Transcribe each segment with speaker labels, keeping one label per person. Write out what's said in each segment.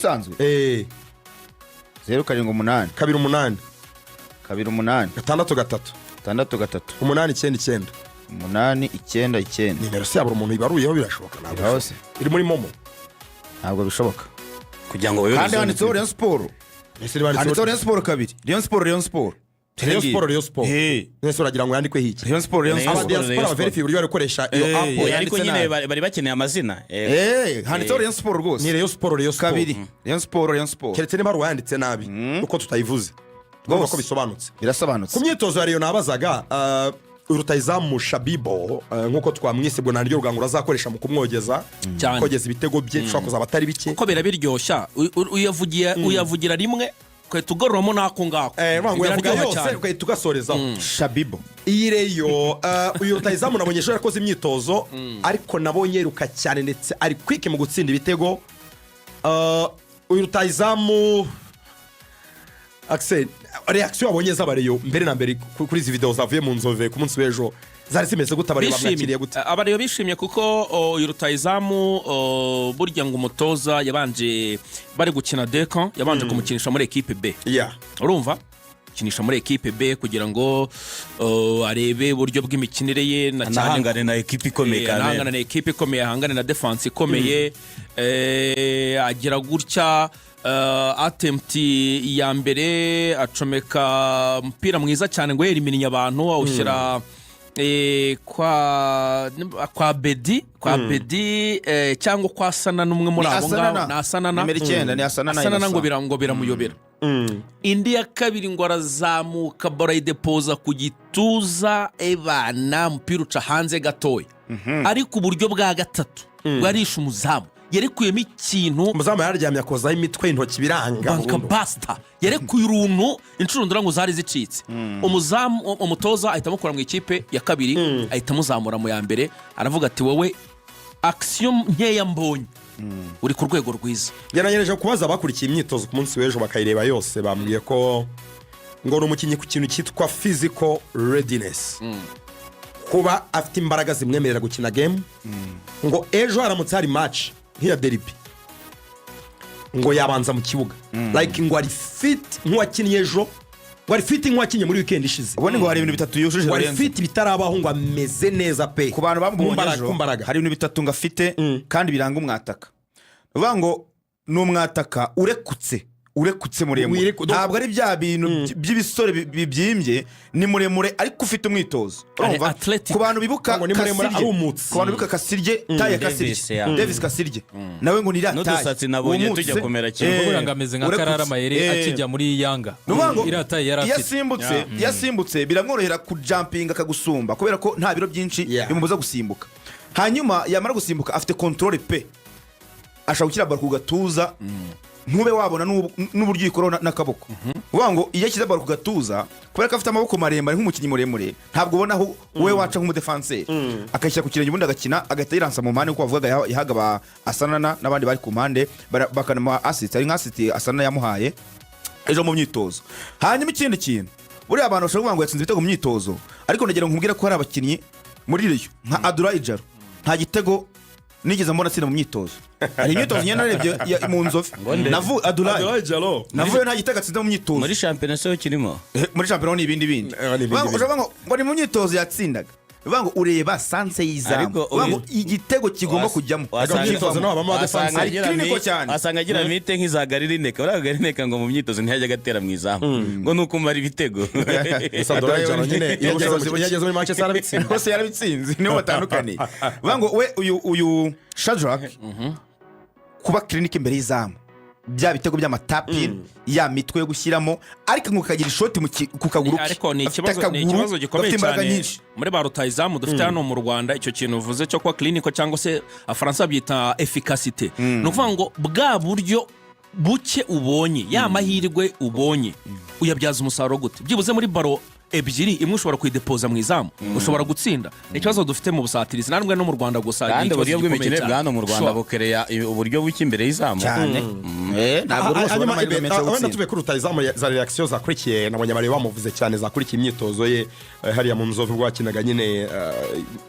Speaker 1: Isanzwe.
Speaker 2: Eh.
Speaker 1: 078.
Speaker 2: 28.
Speaker 1: 28.
Speaker 2: 63.
Speaker 1: 63.
Speaker 2: 899.
Speaker 1: 899.
Speaker 2: Nimero se yabura umuntu ibaruyeho? Birashoboka? Ntabwo
Speaker 1: Iraho se?
Speaker 2: Iri muri MoMo.
Speaker 1: Ntabwo bishoboka.
Speaker 3: Kugira ngo bayohereze.
Speaker 1: Kandi handitseho Rayon Sport.
Speaker 2: Ese niba
Speaker 1: Handitseho
Speaker 2: handitseho
Speaker 1: Rayon Sport kabiri, Rayon Sport, Rayon Sport.
Speaker 2: Rayon Sport, Rayon Sport. Ese uragira ngo yandikweho iki?
Speaker 1: Rayon Sport, Rayon
Speaker 3: Rayon
Speaker 1: Sport.
Speaker 2: Aba diaspora
Speaker 3: Rayon Sport.
Speaker 2: baverifiye uburyo bari gukoresha iyo app.
Speaker 3: Oya, ariko
Speaker 1: Yanditse
Speaker 3: nyine
Speaker 1: nabi.
Speaker 3: bari bakeneye amazina.
Speaker 1: Handitseho Rayon Sport rwose.
Speaker 2: Ni Rayon Sport, Rayon Sport.
Speaker 1: Kabiri, Rayon Sport, Rayon Sport.
Speaker 2: Keretse niba hari uwayanditse nabi uko tutayivuze. Urumva ko bisobanutse.
Speaker 1: Birasobanutse.
Speaker 2: Ku myitozo ya Rayon nabazaga rutayizamu Shabibo, nk'uko twamwise, ubwo ntaryo rugangura azakoresha mu kumwogeza
Speaker 4: Cyane.
Speaker 2: kogeza ibitego bye, bishobora kuzaba atari bike.
Speaker 4: Kuko birabiryoshya. Uyavugira rimwe, ugahita ugaruramo n'ako ngako.
Speaker 2: Ngo yavuga
Speaker 4: Biraryoha
Speaker 2: yose
Speaker 4: cyane.
Speaker 2: ugahita ugasorezaho.
Speaker 1: Shabibo.
Speaker 2: Iyi Rayon, uyu rutayizamu nabonye ejo yarakoze imyitozo, ariko nabonye yiruka cyane ndetse ari quick mu gutsinda ibitego. Uyu rutayizamu Axel, réaction wabonye z'aba Rayon mbere na mbere kuri izi video zavuye mu Nzove ku munsi w'ejo zari zimeze gute? Aba Rayon bamwakiriye gute?
Speaker 4: Aba Rayon bishimye kuko uyu rutayizamu, burya ngo umutoza yabanje bari gukina dekan, yabanje kumukinisha muri ekipe B. Urumva, kinisha muri ekipe B kugira ngo arebe uburyo bw'imikinire ye na cyane
Speaker 3: Anahangane na ekipa ikomeye.
Speaker 4: Anahangane
Speaker 3: Kamere.
Speaker 4: na ekipe ikomeye, ahangane na défense ikomeye. Agira gutya, attempt ya mbere acomeka umupira mwiza cyane ngo yeriminiye abantu, awushyira kwa Bedi cyangwa kwa Sana, n'umwe muri
Speaker 1: Ni
Speaker 4: abo ngabo.
Speaker 1: Asanana.
Speaker 4: Ni Asanana.
Speaker 1: Nimero 9 ni Asanana.
Speaker 4: Asanana ngo
Speaker 1: Innocent.
Speaker 4: ngo biramuyobera. Indi ya kabiri ngo arazamuka, barayidepoza ku gituza, ebana umupira uca hanze gatoya. Ariko uburyo bwa gatatu bwarishe umuzamu, yarekuyemo ikintu.
Speaker 2: Umuzamu yararyamye, akozaho imitwe, intoki, biranga
Speaker 4: Banka
Speaker 2: burundu.
Speaker 4: basita yarekuye uruntu, inshundura ngo zari zicitse. Umuzamu, umutoza ahita amukura mu ikipe ya kabiri, ahita amuzamura mu ya mbere, aravuga ati: "Wowe, action nkeya mbonye, uri ku rwego rwiza."
Speaker 2: Yanagereje kubaza abakurikiye imyitozo ku munsi w'ejo bakayireba yose, bambwiye ko ngo ni umukinnyi ku kintu cyitwa physical readiness, kuba afite imbaraga zimwemerera gukina game. Ngo ejo haramutse hari match nk'iya derby, ngo yabanza mu kibuga, like ngo ari fit nk'uwakinnye ejo, ngo ari fit nk'uwakinnye muri weekend ishize.
Speaker 1: Ubundi ngo hari ibintu bitatu yujuje
Speaker 2: Ngo ari
Speaker 1: Lorenzo.
Speaker 2: fit bitarabaho, ngo ameze neza pe.
Speaker 1: Ku bantu bamubonye
Speaker 2: Ku mbaraga-
Speaker 1: ejo,
Speaker 2: ku mbaraga.
Speaker 1: hari ibintu bitatu ngo afite kandi biranga umwataka. Ni ukuvuga ngo ni umwataka urekutse, urekutse, muremure. Ntabwo ari bya bintu by'ibisore bibyimbye, ni muremure ariko ufite umwitozo.
Speaker 4: Ari
Speaker 1: Urumva?
Speaker 4: athletic.
Speaker 1: Ku bantu bibuka
Speaker 2: Ngo ni muremure,
Speaker 1: Kasirye,
Speaker 2: arumutse.
Speaker 1: ku bantu bibuka Kasirye, taille ya
Speaker 3: Davis,
Speaker 1: Kasirye,
Speaker 3: yeah.
Speaker 1: Davis Kasirye nawe ngo ni iriya taille.
Speaker 3: N'udusatsi nabonye
Speaker 1: Wumutse.
Speaker 3: tujya kumera kimwe.
Speaker 5: Kuvuga ngo ameze nka
Speaker 1: Urekutse.
Speaker 5: Karara Mayere akijya muri Yanga.
Speaker 1: Ni ukuvuga ngo
Speaker 5: Iriya taille yari
Speaker 1: iyo
Speaker 5: afite.
Speaker 1: asimbutse, iyo asimbutse biramworohera kujumpinga akagusumba, kubera ko nta biro byinshi bimubuza gusimbuka. Hanyuma yamara gusimbuka afite contrôle pe, ashobora gushyira ballon ku gatuza ntube wabona n'uburyo uyikoraho n'akaboko. Uvuga ngo iyo ashyize ballon ku gatuza, kubera ko afite amaboko maremare nk'umukinnyi muremure, ntabwo ubona aho wowe waca nk'umudefanseri, akayishyira ku kirenge, ubundi agakina, agahita yiransa mu mpande nk'uko bavugaga, yahaga ba Asanana n'abandi bari ku mpande, bakanamuha assist. Hari nka assist Asanana yamuhaye ejo mu myitozo. Hanyuma ikindi kintu, buriya abantu bashobora kuvuga ngo yatsinze ibitego mu myitozo, ariko ndagira ngo nkubwire ko hari abakinnyi muri Rayon nka Adurayi Jaro nta gitego nigeze mbona atsinda mu myitozo. Hari imyitozo nyine narebye mu Nzove. Navu Adurayi.
Speaker 2: Adurayi Jalo.
Speaker 1: Navuye nta gitego atsinze mu myitozo.
Speaker 3: Muri shampiyona se ho kirimo?
Speaker 1: Muri shampiyona ni ibindi bindi.
Speaker 2: Ni ibindi bindi.
Speaker 1: Ushobora kuvuga ngo ni mu myitozo yatsindaga. Bivuga ngo ureba sens y'izamu.
Speaker 3: Ariko
Speaker 1: Bivuga ngo igitego kigomba kujyamo.
Speaker 2: Imyitozo naho habamo
Speaker 3: wasanga
Speaker 2: abadefansi.
Speaker 1: Ari
Speaker 3: agira
Speaker 1: clinical cyane.
Speaker 3: Wasanga agira mite nk'iza Garirineka. Uriya Garirineka ngo mu myitozo ntiyajyaga atera mu izamu, ngo ni ukumara ibitego.
Speaker 2: Gusa Adurayi Jalo nyine iyo ageze muri Manchester arabitsinda.
Speaker 1: Bose yarabitsinze, nibo batandukaniye. Bivuga ngo we uyu Shadrack kuba clinique imbere y'izamu, bya bitego by'ama tap-in, ya mitwe yo gushyiramo, ariko ngo kagira ishoti ku kaguru ke.
Speaker 4: Ariko ni
Speaker 1: Afite
Speaker 4: ikibazo, ni
Speaker 1: akaguru
Speaker 4: ikibazo gikomeye
Speaker 1: gafite imbaraga
Speaker 4: cyane
Speaker 1: nyinshi.
Speaker 4: muri ba rutayizamu dufite hano mu Rwanda. Icyo kintu uvuze cyo kuba clinique cyangwa se abafaransa babyita efficacité, ni ukuvuga ngo bwa buryo buke ubonye, ya mahirwe ubonye, uyabyaza umusaruro gute? Byibuze muri ballon Ebyiri, imwe ushobora kuyidepoza mu izamu, ushobora gutsinda. Ni ikibazo dufite mu busatirizi, namwe no mu Rwanda gusa ni
Speaker 3: Kandi
Speaker 4: ikibazo
Speaker 3: uburyo
Speaker 4: gikomeye
Speaker 3: bw'imikino
Speaker 4: cyane.
Speaker 3: bwa hano mu Rwanda bukereya uburyo buke imbere y'izamu.
Speaker 1: Cyane. Ntabwo rwose ubona
Speaker 2: Hanyuma
Speaker 1: amahirwe
Speaker 2: Ibe,
Speaker 1: menshi yo
Speaker 2: wenda
Speaker 1: gutsinda.
Speaker 2: tuve kuri rutayizamu, za reaction zakurikiye, nabonye bari bamuvuze cyane, zakurikiye imyitozo ye hariya mu Nzovu ubwo wakinaga nyine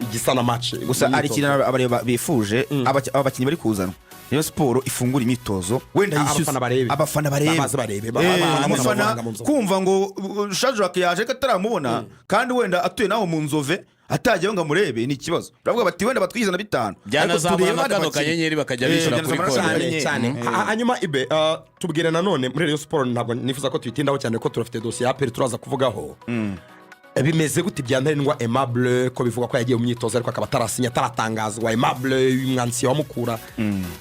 Speaker 2: igisa na match.
Speaker 1: Gusa hari ikintu abareba bifuje, aba bakinnyi bari kuzanwa, Rayon Sport ifungura imyitozo wenda yishyuza.
Speaker 2: Abafana barebe.
Speaker 1: Abafana barebe.
Speaker 2: Baze barebe. Babona
Speaker 1: Umufana
Speaker 2: amafaranga mu Nzovu.
Speaker 1: kumva ngo Shadrack yaje ko ataramubona, kandi wenda atuye naho mu Nzove, atajyayo ngo amurebe, ni ikibazo. Baravuga bati wenda batwigize na bitanu, ariko
Speaker 3: Byanazamura
Speaker 1: turebe
Speaker 3: na
Speaker 1: abandi
Speaker 3: kano
Speaker 1: bakinnyi.
Speaker 3: kanyenyeri bakajya bishyura kuri
Speaker 1: Byanazamura
Speaker 3: konti.
Speaker 1: na
Speaker 2: Cyane.
Speaker 1: kanyenyeri.
Speaker 2: Cyane. Hanyuma Ibe, tubwire nanone muri Rayon Sport, ntabwo nifuza ko tuyitindaho cyane ko turafite dosiye ya APR turaza kuvugaho. Bimeze gute ibya Ntarindwa Aimable, ko bivugwa ko yagiye mu myitozo ariko akaba atarasinya, ataratangazwa? Aimable umwansiye wa Mukura,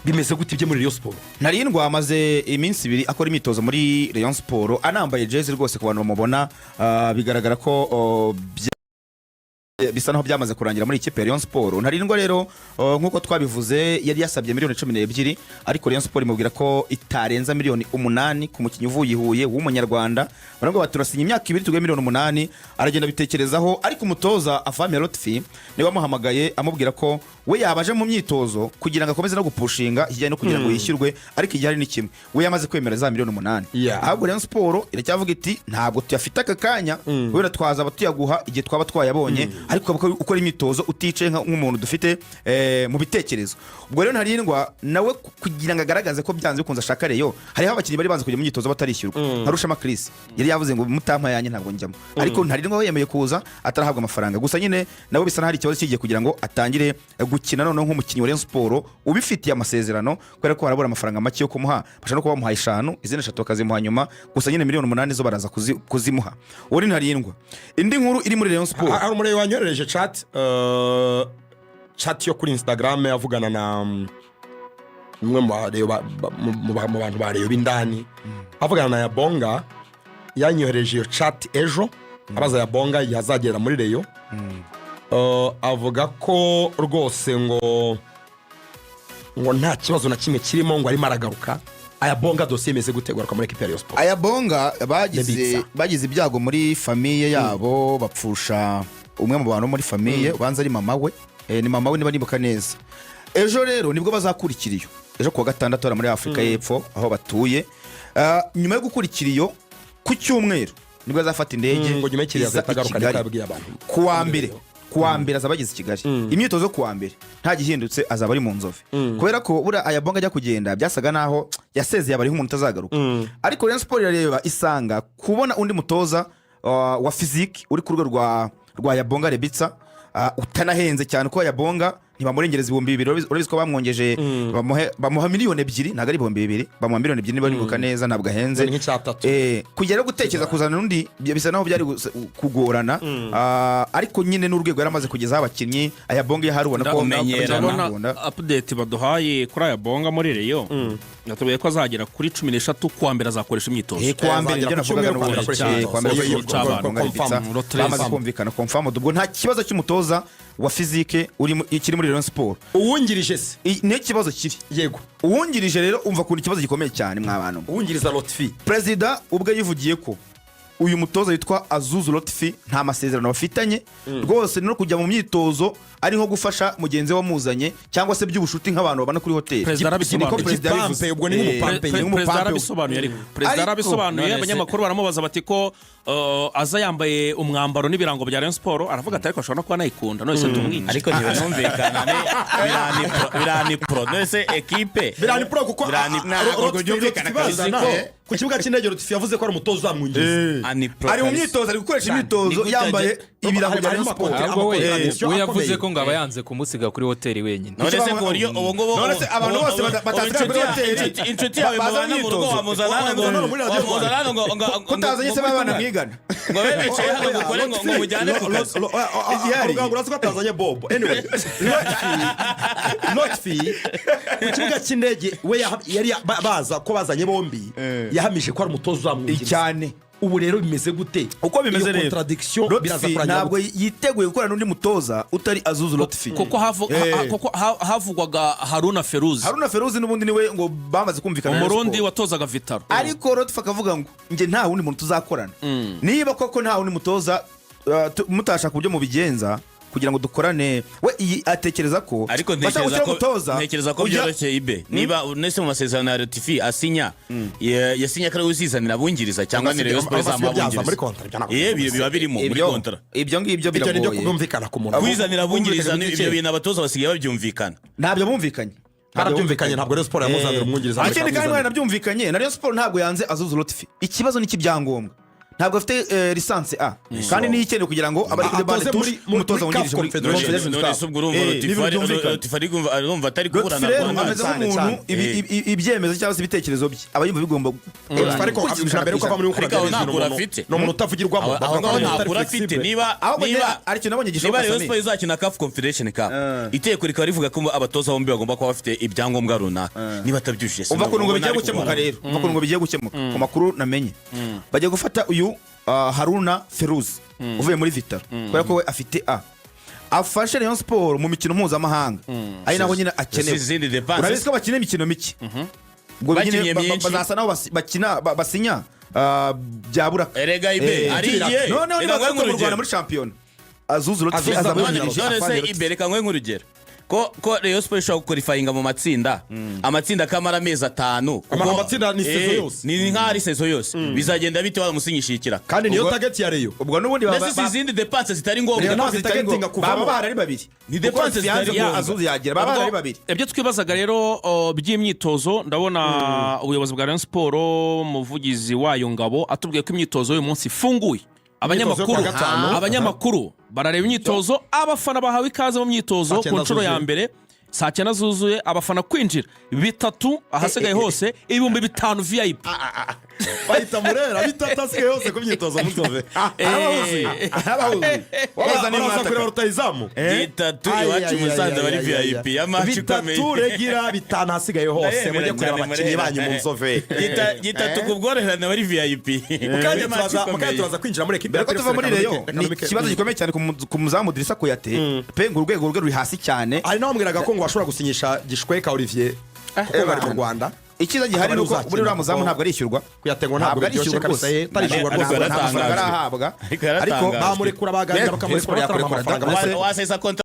Speaker 2: bimeze gute ibyo muri Rayon Sport?
Speaker 1: Ntarindwa amaze iminsi 2 akora imyitozo muri Rayon Sport, anambaye jezi rwose. Ku bantu bamubona, bigaragara ko bisa naho byamaze kurangira muri ikipe ya Rayon Sport. Ntarindwa rero, nk'uko twabivuze, yari yasabye miliyoni 12, ariko Rayon Sport imubwira ko itarenza miliyoni 8 ku mukinnyi uvuye i Huye w'Umunyarwanda. Baravuga bati turasinya imyaka 2, tuguhe miliyoni 8. Aragenda abitekerezaho, ariko umutoza Afahmia Lotfi niwe wamuhamagaye amubwira ko we yabaje mu myitozo kugira ngo akomeze no gupushinga ikijyanye no kugira ngo yishyurwe, ariko igihari ni kimwe, we yamaze kwemera za miliyoni 8. Ahubwo Rayon Sport iracyavuga iti ntabwo tuyafite aka kanya, wenda twazaba tuyaguha igihe twaba twayabonye, ariko ukaba ukora imyitozo uticaye nk'umuntu dufite mu bitekerezo. Ubwo rero Ntarindwa nawe kugira ngo agaragaze ko byanze bikunze ashaka Rayon, hariho abakinnyi bari banze kujya mu myitozo batarishyurwa, nka Rushema Chris yari yavuze ngo mutampa yanjye ntabwo njyamo, ariko Ntarindwa we yemeye kuza atarahabwa amafaranga. Gusa nyine nawe bisa n'aho hari ikibazo kigiye kugira ngo atangire gukina noneho nk'umukinnyi wa Rayon Sport ubifitiye amasezerano, kubera ko harabura amafaranga make yo kumuha. Bashobora no kuba bamuhaye eshanu, izindi eshatu bakazimuha nyuma. Gusa nyine miliyoni 8 zo baraza kuzimuha. Uwo ni Ntarindwa. Indi nkuru iri muri Rayon Sport.
Speaker 2: Hari umureba wanyoherereje chat yo kuri Instagram avugana na umwe mu bareba mu bantu bareba b'indani, avugana na Yabonga. Yanyohereje iyo chat ejo abaza Yabonga yazagera muri Rayon. Avuga ko rwose ngo nta kibazo na kimwe kirimo, ngo arimo aragaruka. Ayabonga, dosiye imeze gute garuka muri ekipi ya Rayon Sport?
Speaker 1: Ayabonga bagize
Speaker 2: Lebitsa.
Speaker 1: Bagize ibyago muri famille yabo, bapfusha umwe mu bantu bo muri famille, ubanza ari mama we. Ni mama we niba nibuka neza. Ejo rero nibwo bazakurikira iyo, ejo kuwa gatandatu, hariya muri Afurika y'Epfo aho batuye. Nyuma yo gukurikira iyo, ku cyumweru nibwo azafata indege
Speaker 2: Ngo nyuma y'ikiriya
Speaker 1: iza
Speaker 2: azahita
Speaker 1: i
Speaker 2: agaruka,
Speaker 1: Kigali.
Speaker 2: niko yabwiye abantu.
Speaker 1: Kuwa mbere azaba ageze i Kigali. Imyitozo yo kuwa mbere, nta gihindutse, azaba ari mu Nzove, kubera ko buriya Ayabonga ajya kugenda byasaga naho yasezeye, aba ari nk'umuntu utazagaruka. Ariko Rayon Sport irareba isanga kubona undi mutoza wa physique uri ku rwego rwa Yabonga Lebitsa, utanahenze cyane, kuko Yabonga ntibamurengereza 2000. Urabizi ko bamwongeje, bamuha miliyoni 2, ntabwo ari 2000, bamuha miliyoni 2 niba nibuka neza, ntabwo ahenze.
Speaker 2: Ni nk'icyatatu.
Speaker 1: Kujya rero gutekereza kuzana undi bisa naho byari kugorana. Ariko nyine n'urwego yari amaze kugezaho abakinnyi, Ayabonga iyo ahari ubona ko
Speaker 3: Kumenyerana.
Speaker 4: Ndabona update baduhaye kuri aya bonga muri Rayon, yatubwiye ko azagera kuri 13, kuwa mbere azakoresha imyitozo.
Speaker 1: Kuwa mbere
Speaker 2: Azagera
Speaker 1: nibyo
Speaker 2: ku
Speaker 1: navugaga
Speaker 2: cyumweru,
Speaker 1: n'ubundi.
Speaker 2: kuwa mbere
Speaker 1: Kuwa mbere
Speaker 2: akoresha
Speaker 1: akoresha
Speaker 2: imyitozo.
Speaker 1: imyitozo.
Speaker 4: Confirm.
Speaker 1: Bamaze kumvikana, confirm. Ubwo nta kibazo cy'umutoza wa physique uri kiri muri Rayon Sport.
Speaker 2: Uwungirije se?
Speaker 1: Niyo kibazo kiri. Uwungirije rero, umva ukuntu ikibazo gikomeye cyane mwa bantu mwe.
Speaker 2: Uwungiriza Lotfi.
Speaker 1: Perezida ubwe yivugiye ko uyu mutoza witwa Azuzu Lotfi nta masezerano bafitanye rwose, no kujya mu myitozo ari nko gufasha mugenzi we wamuzanye, cyangwa se by'ubushuti nk'abantu babana kuri hoteli.
Speaker 4: Perezida arabisobanuye.
Speaker 1: Niko perezida
Speaker 2: Igipampe,
Speaker 1: yabivuze.
Speaker 2: ubwo ni nk'umupampe.
Speaker 1: Ni
Speaker 4: Perezida
Speaker 1: nk'umupampe.
Speaker 4: arabisobanuye, ariko perezida arabisobanuye. Abanyamakuru baramubaza bati ko aza yambaye umwambaro n'ibirango bya Rayon Sport, aravuga ati ariko ashobora no kuba anayikunda, none se tumwice?
Speaker 3: Ariko ntibinumvikana, ni birani pro, none se ekipe
Speaker 2: Birani pro kuko
Speaker 3: Birani
Speaker 1: Ntabwo byumvikana
Speaker 2: Lotfi bazana
Speaker 3: kabisa.
Speaker 2: ku kibuga cy'indege, Lotfi yavuze ko ari umutoza uzamwungiriza.
Speaker 3: Ani pro
Speaker 1: Ari mu
Speaker 3: kabisa.
Speaker 1: myitozo, ari gukoresha imyitozo
Speaker 3: Ni gute
Speaker 1: yambaye ibirango bya Rayon
Speaker 2: Harimo
Speaker 1: Sport.
Speaker 5: Ahubwo we
Speaker 2: Amakontradiction
Speaker 5: we
Speaker 2: akomeye.
Speaker 5: yavuze ko ngo aba yanze kumusiga kuri hoteli wenyine.
Speaker 3: None se ku buryo ubu ngubu
Speaker 1: None se abantu bose batasiga kuri hoteli,
Speaker 3: inshuti yawe
Speaker 1: baza
Speaker 3: mubana mu rugo
Speaker 1: imyitozo.
Speaker 3: wamuzana hano ngo
Speaker 2: Wamuzana hano muri Radio
Speaker 3: wamuzana hano ngo
Speaker 1: Kutazanye se b'abana mwigana?
Speaker 3: Ngo be bicaye hano mukore ngo mujyane ku kazi.
Speaker 1: Igihari.
Speaker 2: Uruganga urazi ko atazanye Bob. Anyway, Lotfi ku kibuga cy'indege we yari baza ko bazanye bombi, yahamije ko ari umutoza uzamwungiriza.
Speaker 1: Cyane.
Speaker 2: Ubu rero bimeze gute?
Speaker 1: Uko bimeze
Speaker 2: Iyo
Speaker 1: rero,
Speaker 2: contradiction biraza
Speaker 1: Lotfi
Speaker 2: kurangira
Speaker 1: ntabwo
Speaker 2: gute?
Speaker 1: yiteguye gukorana n'undi mutoza utari Azuzu Lotfi.
Speaker 4: Kuko kuko havugwaga Haruna Feruzi.
Speaker 1: Haruna Feruzi n'ubundi niwe ngo bamaze kumvikana na Rayon
Speaker 4: Umurundi
Speaker 1: Sport.
Speaker 4: watozaga Vital'O.
Speaker 1: Ariko Lotfi akavuga ngo njye nta wundi muntu tuzakorana, niba koko nta wundi mutoza, mutashaka uburyo mubigenza kugira ngo dukorane. We iyi atekereza ko
Speaker 3: Ariko
Speaker 1: bashaka
Speaker 3: ntekereza
Speaker 1: gushyiraho
Speaker 3: ko
Speaker 1: umutoza
Speaker 3: ntekereza ko byoroshye ibe niba nese mu masezerano ya Lotfi asinya, yasinye ko ari we uzizanira abungiriza cyangwa ni Rayon Sport
Speaker 2: Aba
Speaker 3: izamuha
Speaker 2: byaza muri
Speaker 3: abungiriza.
Speaker 2: contrat, ibyo ntabwo
Speaker 3: Biba birimo muri contrat.
Speaker 1: Ibyo ngibyo
Speaker 2: Ibyo ni byo
Speaker 1: biragoye.
Speaker 2: kumvikana ku muntu.
Speaker 3: Kwizanira abungiriza
Speaker 2: Kumvikana
Speaker 3: ibyo bintu abatoza basigaye babyumvikana.
Speaker 1: Ntabyo bumvikanye.
Speaker 2: Barabyumvikanye, ntabwo Rayon Sport yamuzanira umwungiriza.
Speaker 1: Ikindi kandi mwanabyumvikanye na Rayon Sport, ntabwo yanze Azuzu Lotfi. Ikibazo ni icy'ibyangombwa, ntabwo afite licence A kandi niyo ikenewe kugira ngo abe ari kuri
Speaker 2: Atoze
Speaker 1: banc de touche, umutoza
Speaker 2: muri
Speaker 1: wungirije
Speaker 2: CAF
Speaker 1: muri
Speaker 2: Confederation.
Speaker 1: Confederation
Speaker 3: None
Speaker 1: Cup.
Speaker 3: se ubwo urumva
Speaker 1: Ni ibintu byumvikana.
Speaker 3: Lotfi arumva atari
Speaker 1: Lotfi
Speaker 3: kuburana
Speaker 1: rero
Speaker 3: Rwanda.
Speaker 1: ameze
Speaker 2: Cyane,
Speaker 1: nk'umuntu
Speaker 2: cyane.
Speaker 1: ibyemezo cyangwa se ibitekerezo bye aba yumva bigomba
Speaker 2: Lotfi ariko
Speaker 1: gukurikizwa
Speaker 2: mbere yuko ava muri Mukura
Speaker 3: Ariko aho
Speaker 2: byari
Speaker 3: nta
Speaker 2: bizwi,
Speaker 3: kure afite.
Speaker 2: ni umuntu utavugirwamo.
Speaker 3: Aho
Speaker 2: Bavuga ko
Speaker 3: ngaho
Speaker 2: ari
Speaker 3: nta
Speaker 2: umuntu
Speaker 3: kure
Speaker 2: utari
Speaker 3: afite
Speaker 2: flexible.
Speaker 3: niba
Speaker 1: Ahubwo
Speaker 3: niba
Speaker 1: njye hari ikintu nabonye gishoboka,
Speaker 3: niba Rayon
Speaker 1: Sami.
Speaker 3: Sport izakina CAF Confederation Cup, itegeko rikaba rivuga ko abatoza bombi bagomba kuba bafite ibyangombwa runaka, niba atabyujuje
Speaker 1: Umva ukuntu ngo
Speaker 3: sinubwo
Speaker 1: bigiye
Speaker 3: nari
Speaker 1: gukemuka
Speaker 3: kubona.
Speaker 1: rero, umva ukuntu ngo bigiye gukemuka. Ku makuru namenye, bagiye gufata uyu Haruna Feruzi uvuye muri Vital'O, kubera ko we afite A, afashe Rayon Sport mu mikino mpuzamahanga, ari naho nyine akenewe.
Speaker 3: Izindi dépenses.
Speaker 1: Urabizi ko bakina imikino mike, ubwo nyine
Speaker 3: Bakinnye myinshi.
Speaker 1: bazasa naho bakina basinya bya buraka.
Speaker 3: Erega ibe ari igihe
Speaker 1: Noneho
Speaker 3: Reka
Speaker 1: niba
Speaker 3: nguhe
Speaker 1: mu Rwanda
Speaker 3: nk'urugero.
Speaker 1: muri shampiyona, Azuzu Lotfi
Speaker 2: Azuzu
Speaker 1: azaba
Speaker 2: Lotfi.
Speaker 1: yungirije
Speaker 3: None se
Speaker 1: Afande Lotfi.
Speaker 3: ibe, reka nguhe nk'urugero ko Rayon Sport ishobora guqualifyinga mu matsinda, amatsinda akamara amezi 5.
Speaker 2: Amatsinda ni saison yose.
Speaker 3: Ni nk'aho ari saison yose. Bizagenda bite wamusinyishije ikiraka?
Speaker 2: Kandi niyo
Speaker 1: Ubwo-
Speaker 2: target ya Rayon.
Speaker 1: Ubwo n'ubundi
Speaker 3: Mbese si izindi dépenses zitari ngombwa?
Speaker 2: Rayon ntabwo
Speaker 1: Dépenses zitari
Speaker 2: itagetinga
Speaker 1: ngombwa.
Speaker 2: kuvamo.
Speaker 1: Baba bahari ari babiri.
Speaker 3: Ni
Speaker 1: Kuko
Speaker 3: dépenses
Speaker 1: yanze
Speaker 3: zitari
Speaker 1: ko
Speaker 3: ngombwa.
Speaker 1: Azuzu yagira baba bahari ari babiri.
Speaker 4: Ibyo twibazaga rero by'imyitozo, ndabona ubuyobozi bwa Rayon Sport, umuvugizi wayo Ngabo atubwiye ko imyitozo y'uyu munsi ifunguye.
Speaker 2: Imyitozo yo
Speaker 4: Abanyamakuru
Speaker 2: kuwa gatanu.
Speaker 4: Abanyamakuru barareba imyitozo, abafana bahawe ikaze mu myitozo
Speaker 2: Saa
Speaker 4: ku
Speaker 2: cyenda
Speaker 4: nshuro ya
Speaker 2: zuzuye.
Speaker 4: mbere saa 9 zuzuye. Abafana kwinjira bitatu, ahasigaye hose 5000 VIP.
Speaker 2: Bahita murera bitatu asigaye hose ku myitozo muzove.
Speaker 1: Arabahuzuye, arabahuzuye. Wabaza niba
Speaker 2: Baraza
Speaker 1: mwataka.
Speaker 2: kureba rutayizamu.
Speaker 3: Bitatu iwacu i Musanze bari VIP ya match
Speaker 2: Bitatu
Speaker 3: ikomeye.
Speaker 2: regira, bitanu ahasigaye hose
Speaker 3: Ndayemera
Speaker 2: mujye kureba
Speaker 3: cyane,
Speaker 2: abakinnyi
Speaker 3: Murera.
Speaker 2: banyu mu Nzove.
Speaker 3: Gitatu ku bworoherane bari VIP.
Speaker 2: Mukanya turaza kwinjira muri ekipe.
Speaker 1: Mbere ko tuva muri Rayon, ni ikibazo gikomeye cyane ku muzamu Dirisa Kuyate pe, ngo urwego rwe ruri hasi cyane.
Speaker 2: Hari n'abambwiraga ko ngo bashobora gusinyisha Gishweka Olivier kuko bari mu Rwanda.
Speaker 1: Icyiza gihari ni uko
Speaker 2: Akaba ari
Speaker 1: muri uriya muzamu
Speaker 2: uzakina.
Speaker 1: ntabwo arishyurwa.
Speaker 2: Kuyate ngo ntabwo
Speaker 1: Ntabwo
Speaker 2: biryoshye
Speaker 1: arishyurwa
Speaker 2: kabisa,
Speaker 1: rwose.
Speaker 2: tarishyurwa
Speaker 3: Ariko
Speaker 2: rwose.
Speaker 1: Ntabwo amafaranga
Speaker 3: yaratangajwe.
Speaker 1: arahabwa.
Speaker 3: Ariko yaratangajwe.
Speaker 2: Bamurekura baganira, bakamurekura
Speaker 1: Rayon Sport
Speaker 2: bataramuha
Speaker 1: yakurekura.
Speaker 2: amafaranga.
Speaker 3: Wasesa kontra.